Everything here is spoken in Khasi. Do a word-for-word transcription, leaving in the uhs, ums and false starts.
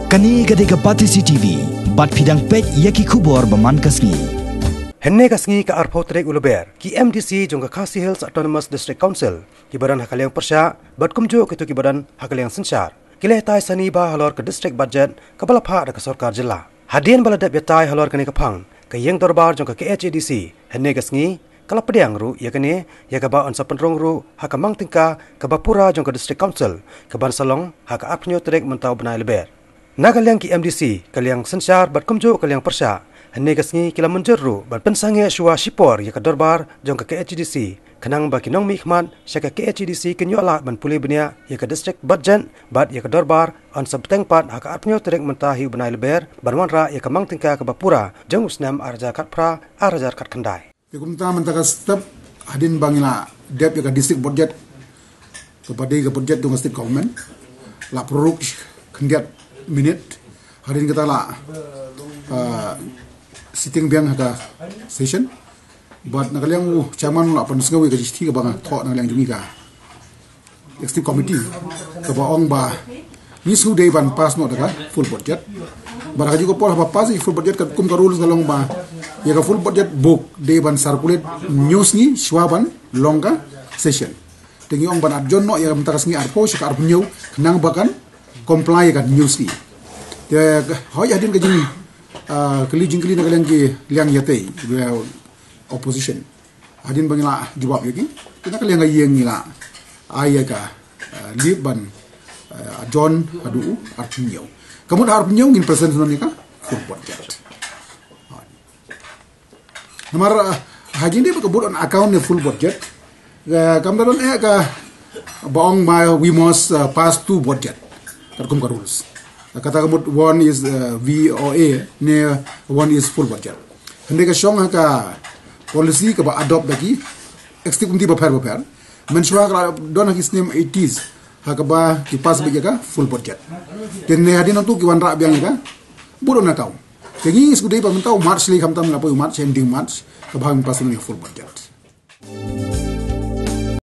Kane ka dei ka Batesi T V, bad phi dang peit ïa ki khubor ba man ka sngi. Hynne ka sngi ka arphew tarik u Lber, ki M D C jong ka Khasi Hills Autonomous District Council, ki ba don ha ka liang pyrshah, bad kumjuh kito ki ba don ha ka liang synshar, ki la ïatai sani bha halor ka district budget kaba la phah da ka sorkar jylla. Hadien ba la dep ïatai halor kane ka phang, ka ïing dorbar jong ka K H A D C, hynne ka sngi, ka la pdiang ruh ïa kane, ïa kaba yn sa pynrung ruh ha ka mang tyngka kaba pura jong ka District Council, kaban sa long ha ka arphew tarik mynta u bnai Lber. Na ka liang ki M D C, ka liang synshar bad kumjuh ka liang pyrshah, hynne ka sngi ki la mynjur ruh ban pynsangeh shuwa shipor ïa ka dorbar jong ka K H A D C, khnang ba ki nongmihkhmat sha ka K H A D C kin ïoh lad ban pule bniah ïa ka district budget bad ïa ka dorbar yn sa bteng pat ha ka arphew tarik mynta hi u bnai Lber, ban wanrah ïa ka mang tyngka kaba pura jong u snem ar hajar khatphra, ar hajar khatkhyndai. Te kumta mynta ka step, hadien ba ngi la dep ïa ka district budget, kaba dei ka budget jong ka state government, la pynrung khyndiat minit, hadien kata la, ah, sitting biang ha ka session. Bad na ka liang u chairman la pynsngew ïa ka shithi kaba nga thoh na ka liang jong ngi ka executive committee, kaba ong ba ngi shu dei ban pass noh da ka full budget. Bad ha kajuh ka por haba pass ïa ka full budget, katkum ka rules ka long ba ïa ka full budget book dei ban circulate hynñiew sngi shuwa ban long ka session. Te ngi ong ban adjourn noh ïa mynta ka sngi arphew sha ka arphew hynñiew, khnang ba kan comply ïa ka hynñiew sngi. Te hooid, hadien ka jing, ah, kylli jingkylli na ka liang ki, liang ïatei, opposition, hadien ba ngi la jubab ïa ki, te na ka liang ka ïing ngi la ai ïa ka, ah, leave ban, ah, adjourn haduh u arphew hynñiew. Ka mut arphew hynñiew ngin present noh ïa ka full budget. Namar, ah, ha jingdei ba ka vote on account ne full budget, ah, kam da don eh kaba ong ba we must, ah, pass two budget, katkum ka rules. Kata ka mut one is, ah, V O A ne one is full budget. Hynrei ka shong ha ka policy kaba adopt da ki executive committee bapher bapher. Mynshuwa ka la don ha ki snem eighties, ha kaba ki pass beit ïa ka full budget. Te ne hadien nangtu ki wanrah biang ïa ka vote on account. Te ngi shu dei ba mynta u March lei, khamtam la poi u March, ending March, kaba ngin pass ïa ka full budget.